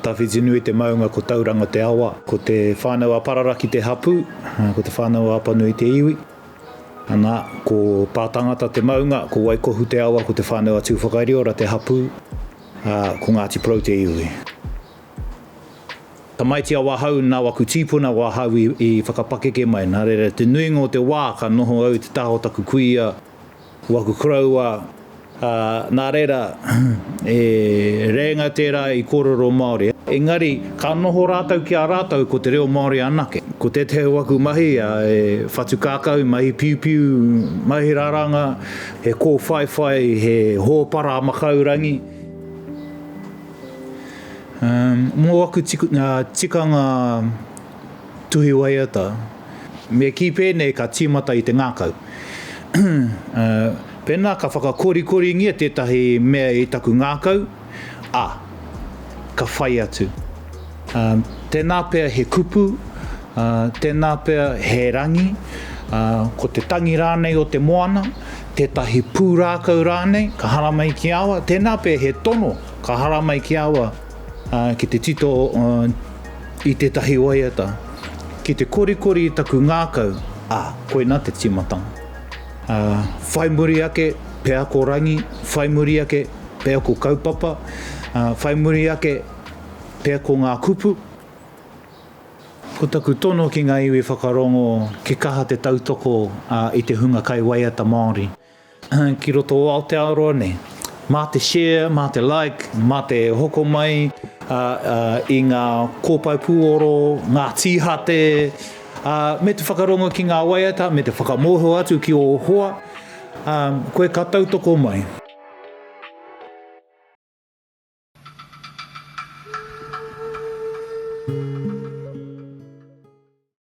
Tawhitinui te maunga, ko Tauranga te awa. Ko Te Whānau-a-Pararaki te hapū, ko Te Whānau-a-Apanui te iwi. Ana, ko Pātangata te maunga, ko Waikohu te awa, ko Te Whānau-a-Tūwhakairiora te hapū, ā, ko Ngāti Porou te iwi. Tamaiti awahau nā waku tīpuna wahau i, i whakapakeke mai, nā reira te nuinga o te wā ka noho au i te taha o taku kuia, waku koroua, ā, nā reira, e rēnga tērā i kōrero Māori. Engari, ka noho rātou ki a rātou ko te reo Māori anake. Ko tētehi o aku mahi, ā, e whatu kākau, mahi piupiu, mahi raranga, he kōwhaiwhai, he hōpara makaurangi. Mō aku tikanga tuhi waiata, me kī pēnei ka tīmata i te ngākau. Pēnā ka whakakorikoringia tētahi mea i taku ngākau, ā, ka whai atu. Tēnā pea he kupu, tēnā pea he rangi, ko te tangi rānei o te moana, tētahi pūrākau rānei ka haramai ki a au, tēnā pea he tono Ka haramai ki aua ki te tito i tētahi waiata, ki te korikori i taku ngākau, ā, koinā te tīmatanga. Ā, whai muri ake, pea ko Rangi, whai muri ake, pea ko Kaupapa, ā, whai muri ake, pea ko ngā kupu. Ko taku tono ki ngā iwi whakarongo, ki kaha te tautoko i te hunga kaiwaiata Māori. Ki roto o Aotearoa nei. Mā te share, mā te like, mā te hoko mai i ngā kōpae pūoro, ngā tīhate, me te whakarongo ki ngā waiata, me te whakamōhio atu ki ō hoa, koe ka tautoko mai.